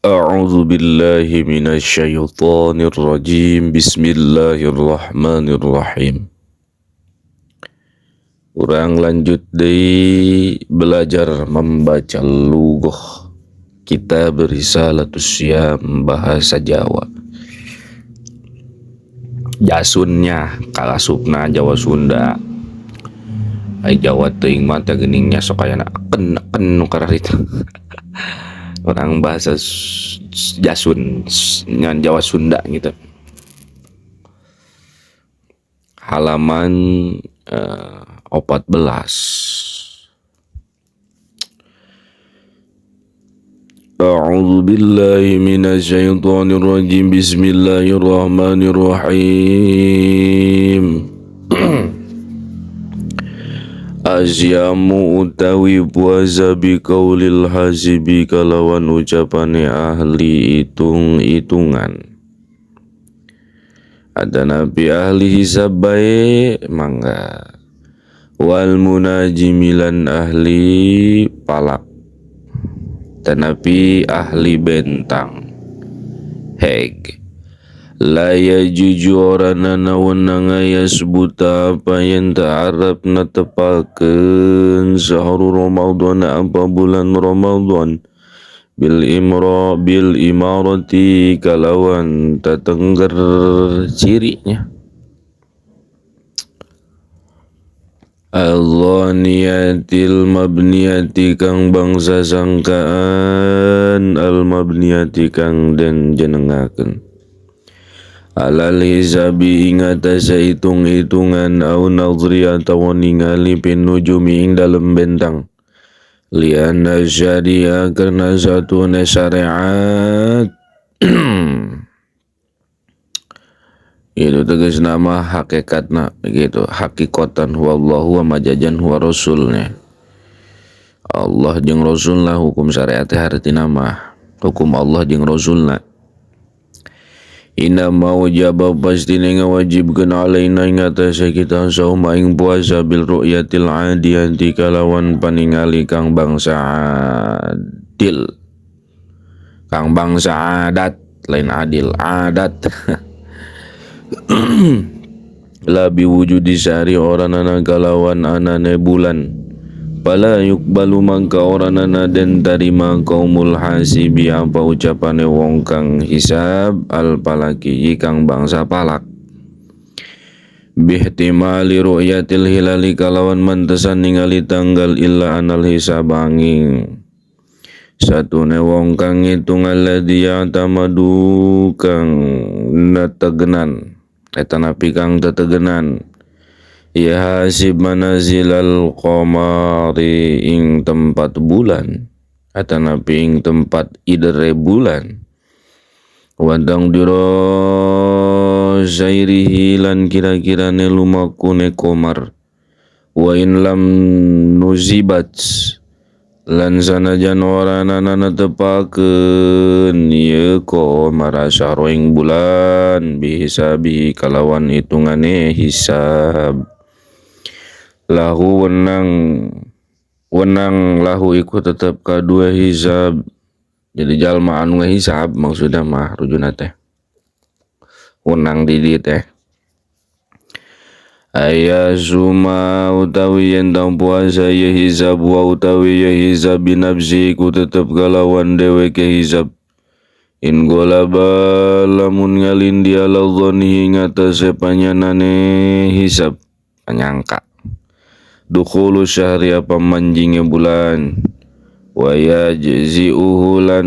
A'udzu billahi minasyaitonir rajim. Bismillahirrahmanirrahim. Urang lanjut deui belajar membaca lugoh Kitab Risalatus Siyam bahasa Jawa. Jasunnya kalasupna Jawa Sunda. Ai Jawa teuing mah teh geuning nya sok aya ken nu kararitu. Orang bahasa Jasun ngan Jawa Sunda gitu. Halaman 14. A'udzu billahi minasyaitonir rajim. Bismillahirrahmanirrahim. Asyamu utawi puasa biqaulil hasibi kalawan ucapane ahli hitung-hitungan. Ada nabi ahli hisab bae mangga. Wal munajimilan ahli palak. Tanapi ahli bentang. Heg. La yajuju oranana wenang yasbuta apa yang ta'arab na tepakeun sahru Ramadan apa bulan Ramadan bil imra bil imarati kalawan tatengger cirinya al-dhaniyatil mabniyati kang bangsa sangkaan al mabniyati kang den jenengakeun alal hisabi ing atase hitung-hitungan au nadhri atawa ningali pinujumi ing dalem bentang lianna syariah karena satune syariat itu tegas nama hakikatna gitu hakikatan huwallahu wa majajan huwa rasulnya Allah jeung rasulna hukum syariat hartina mah hukum Allah jeung rasulna. Inna mawajaba pasti ngawajibkeun alaina ing atase kita sauma ing puasa bil ru'yatil adiyati kalawan paningali kang bangsa adil. Kang bangsa adat lain adil adat. La biwujudi syahri oranana kalawan anane bulan. Fala yukbalu mangka oranana den tarima kaumul hasibi apa ucapane wong kang hisab al palaki kang bangsa palak bihtimali ru'yatil hilali kalawan mantesan ningali tanggal illa anal hisab angin satune wong kang ngitung alladzi ya'tamadu kang nategenan eta napi kang tetegenan ya hasib manazilal qamari ing tempat bulan atanapi ing tempat idere bulan wadang diro zairihi lan kira-kirane lumakune komar wa in lam nuzibat lan sanajan ora nana tepakeun ieu komar asyara ing bulan bihisabi kalawan hitungane hisab lahu wenang lahu iku tetep kadua hisab. Jadi jalma anu hisab maksudna mah rujuna teh wenang di dieu teh aya suma utawi yen tang puasa ye hisab wa utawi ye hisab binafsi iku tetep kalawan dheweke hisab in golaba lamun ngalindi ala dhanni ing atase panyanane hisab panyangka dukhulu syahri apa manjinge bulan wa yajzi'uhu lan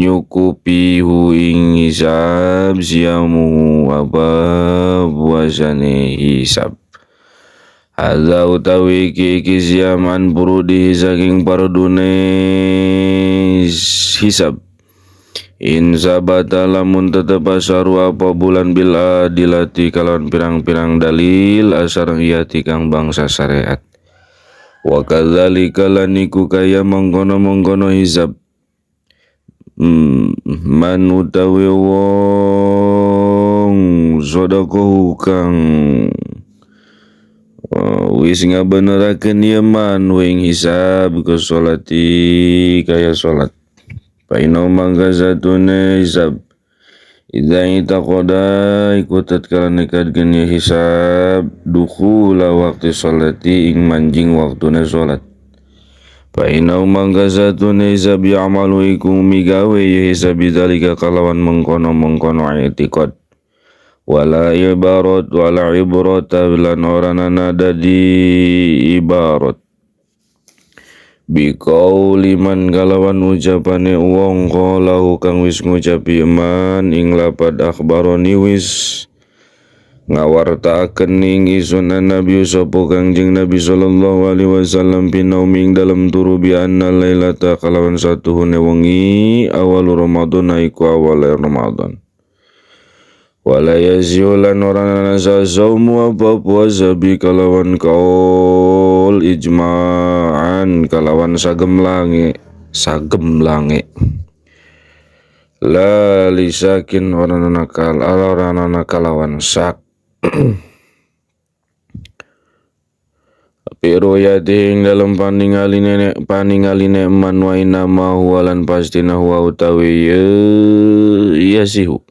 nyukupi hu ing hisab siamu apa puasane hisab hadza utawi iki siaman purudi saking pardune hisab in sabata lamun tetep asaru apa bulan bil adilati kalawan pirang-pirang dalil asariyati kang bangsa syariat wa kadzalika lan iku kaya mengkono-mengkono hisab man utawi wong sadaqahu kang wis ngabenerakeun ieu man ing hisab ke salati kaya salat. Fa inna mangka satune hisab idza itaqada iku tatkala nekadkeun ye hisab dukhula waqti sholati ing manjing waktune sholat. Fa inna mangka satune hisab ya'malu iku migawe ye hisab bidzalika kalawan mengkono-mengkono i'tiqad. Wala ibarat wala ibrata lan ora ana dadi ibarat biqauli man kalawan ucapane wong qalahu kang wis ngucapi man ing lapad akhbaroni wis ngawartaaken ing isun Nabi sapa Kangjeng Nabi sallallahu alaihi wasallam pinaumi ing dalem turu bi anna lailata kalawan satuhune wengi awal Ramadan iku awal Ramadan. Wala yazyulan ora ana saumu apa puasa bi kalawan kaul ijma'an kalawan sagemlange sagemlange la lisakin ora ana kal ora ana kalawan sak. Pero ya ing dalem paningaline man wa inna ma huwa lan pastina huwa utawi ya sihu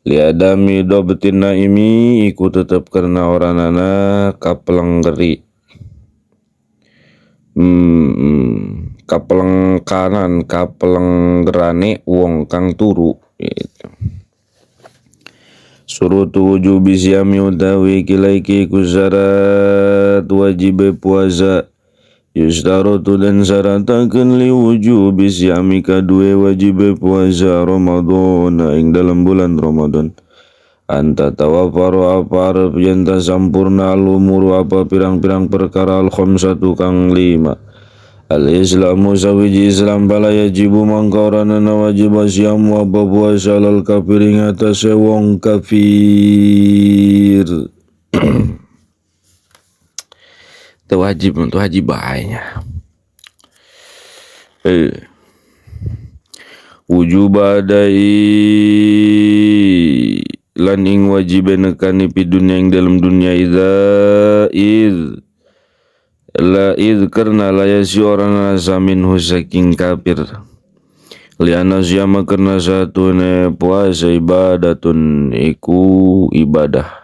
liadami dobtin naimi iku tetep karena orang nana kapleng geri kapleng kanan kapleng gerane wong kang turu gitu. Surutu wujubi siyami utawi kilaiki iku syarat wajibe puasa yustarotu dan syarataken li wujubi siyami kadue wajibe puasa Ramadan ing dalam bulan Ramadan anta tawafaru apa arep yen ta sampurna al umuru apa pirang-pirang perkara al khamsatu kang lima al islamu sawiji islam bala yajibu mangka ora ana wajib siyamu apa puasa lal kafir ing atase wong kafir. Itu wajib untuk wajib baiknya. Wujub adai lan ing wajib nekani pi dunya ing dalam dunia idza id la id karena la yasi orang minhu saking kafir liana siyama karena satune puasa ibadatun iku ibadah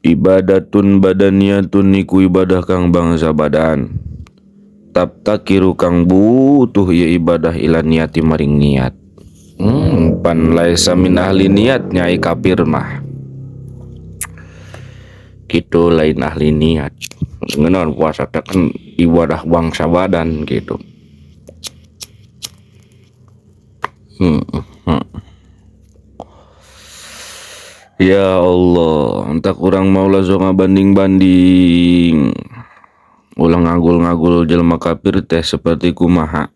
ibadatun badaniyatun iku ibadah kang bangsa badan tabtakiru kang butuh ya ibadah ila niati maring niat. Pan laisa min ahli niat nyai kafir mah gitu lain ahli niat ngenon puasa kan ibadah bangsa badan gitu. Ya Allah, entah kurang mau langsung ngabanding-banding. Ulah ngagul-ngagul jelema kafir teh seperti kumaha.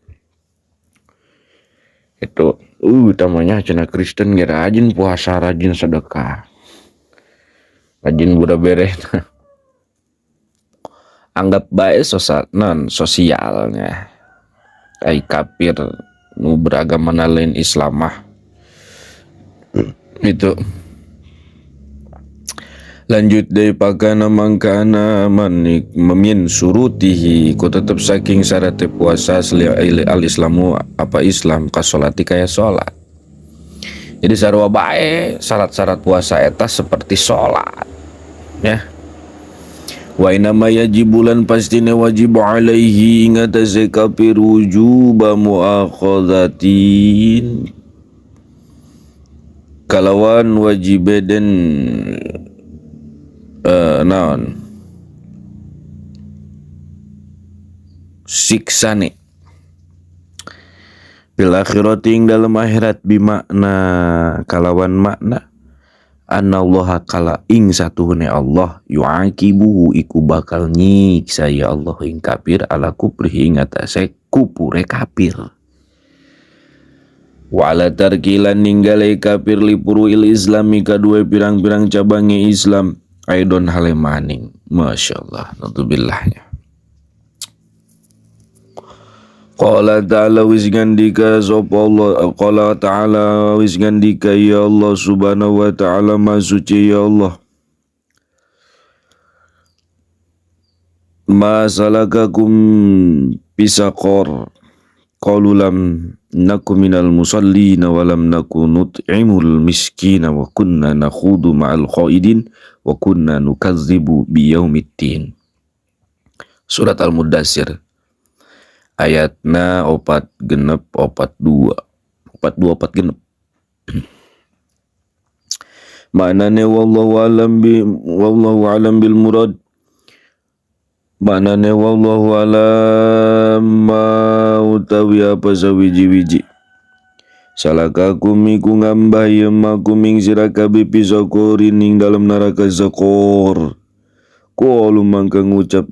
Itu, utamanya cenah Kristen ge rajin puasa, rajin sedekah. Rajin budak bereh. Anggap bae non sosialnya. Ai kafir nu beragama lain Islam mah. Itu. Lanjut dari pakana mangkana manik memin surutihi ku tetep saking syarat puasa al islamu apa Islam kasolati kaya sholat. Jadi sarua bae syarat-syarat puasa eta seperti sholat ya. Wa inama yajibulan pastine wajib alaihi ing atase kafir wujuba muakhadzatin kalawan wajibe den naon siksane bil akhirati ing dalem akhirat bimakna kalawan makna anallaha kala ing satuhune Allah yu'aqibuhu iku bakal nyiksa ya Allah ing kafir ala kufrihi ing atase kupure kafir wa ala tarkilan ninggale kafir li furu'il islami kadue pirang-pirang cabange Islam aidon halemaning. Masya Allah, natubillahnya. Qala ta'ala wis ngandika sapa Allah, qala ta'ala wis ngandika ya Allah subhanahu wa ta'ala ma suci ya Allah. Ma salakakum pisaqor Qalu lam naku minal musallina wa lam naku nut'imul miskina wa kunna nakhudu ma'al khaidin wa kunna nukadzibu biyaumiddin. Surat Al-Mudassir ayatna 4 6 4 2 4 2 4 6. Maknane wallahu alam bi wallahu alam bil murad. Maknane wallahu alam ma utawi apa sawiji-wiji. Salakakum iku ngambah ya makum ing sira kabeh pisakorin ing dalam neraka zakor. Qalu mangka ngucap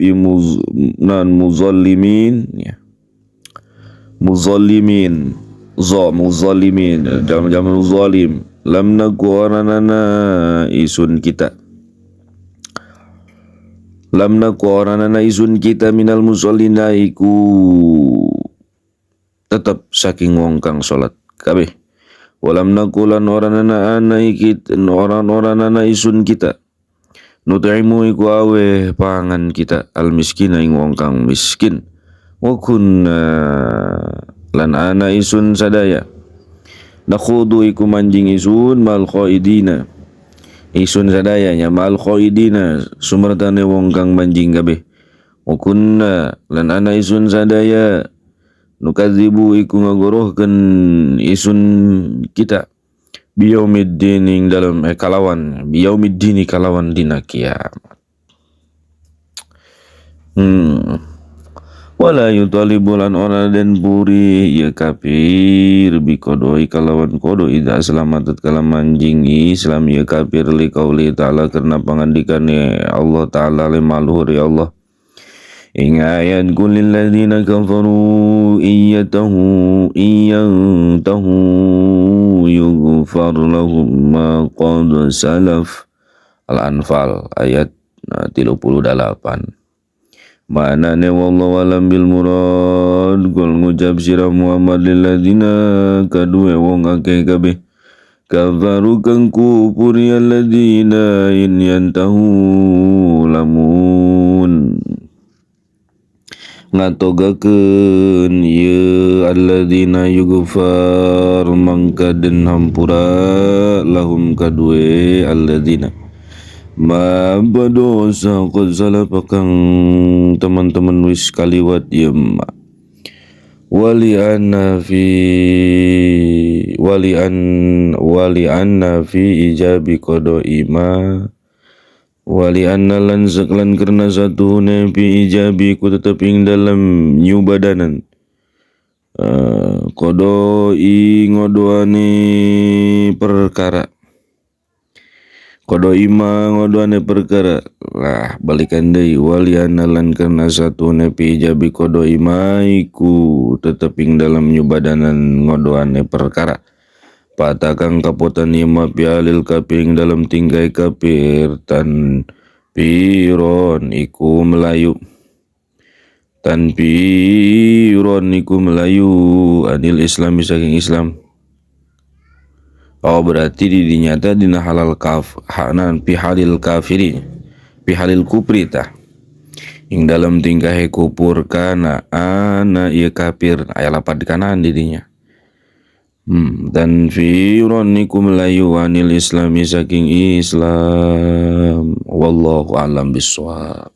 nan muzallimin ya. Muzallimin za muzallimin jam-jam zalim lam naku oranana isun kita. Lam naku oranana isun kita minal musallina iku tetep saking wong kang salat kabeh. Walam naku lan oranana ana iki oran-oranana isun kita. Nut'imu iku awe pangan kita al miskina ing wong kang miskin. Wa kunna lan ana isun sadaya nakhudu iku manjing isun mal khaidina isun sadaya nya mal khaidina sumertane wong kang manjing kabeh. Wa kunna lan ana isun sadaya nukadzibu iku ngagorohkeun isun kita biyaumiddin ing dalam kalawan biyaumiddin kalawan dina kiamat. Wala yutalibu lan ora den puri ya kafir biqodoi kalawan kodo ida selamat kala manjing Islam ya kafir li qauli ta'ala karena pangandikane Allah ta'ala le maluhur ya Allah ing ayat kulil ladzina kafaru iyatahu iyantahu yughfar lahum ma qad salaf. Al-Anfal ayat 38. Maknane wallahu alam bil murad kul ngucap sira Muhammad lil ladzina kaduwe wong akeh kabeh kafaru kang kufur ya ladzina in yantahu lamun ngatogakeun ya alladzina yughfar mangka den hampura lahum kaduwe alladzina ma badosa qad salafa kang teman-teman wis kaliwat ya ma wali anna fi wali anna fi ijabi qada'i ma wali anna lan seklan karena satuhune fi ijabi ku tetep ing dalam nyubadanan qada'i ngodoane perkara kodo ima ngodoane perkara lah balikan deui waliana lan karena satune pi ijabi kodo ima iku tetep ing dalam nyubadanan ngodoane perkara patakang kapotan ima pialil kafir ing dalam tingkai kafir tan piron iku melayu tan piron iku melayu anil islami saking Islam. Oh berarti dinyata dina halal kaf hanan pi halil kafiri pi halil kupri tah ing dalam tingkahe kupur kana ana ieu kafir aya lapad kanan didinya. Dan firon niku melayu anil islami saking Islam. Wallahu alam bissawab.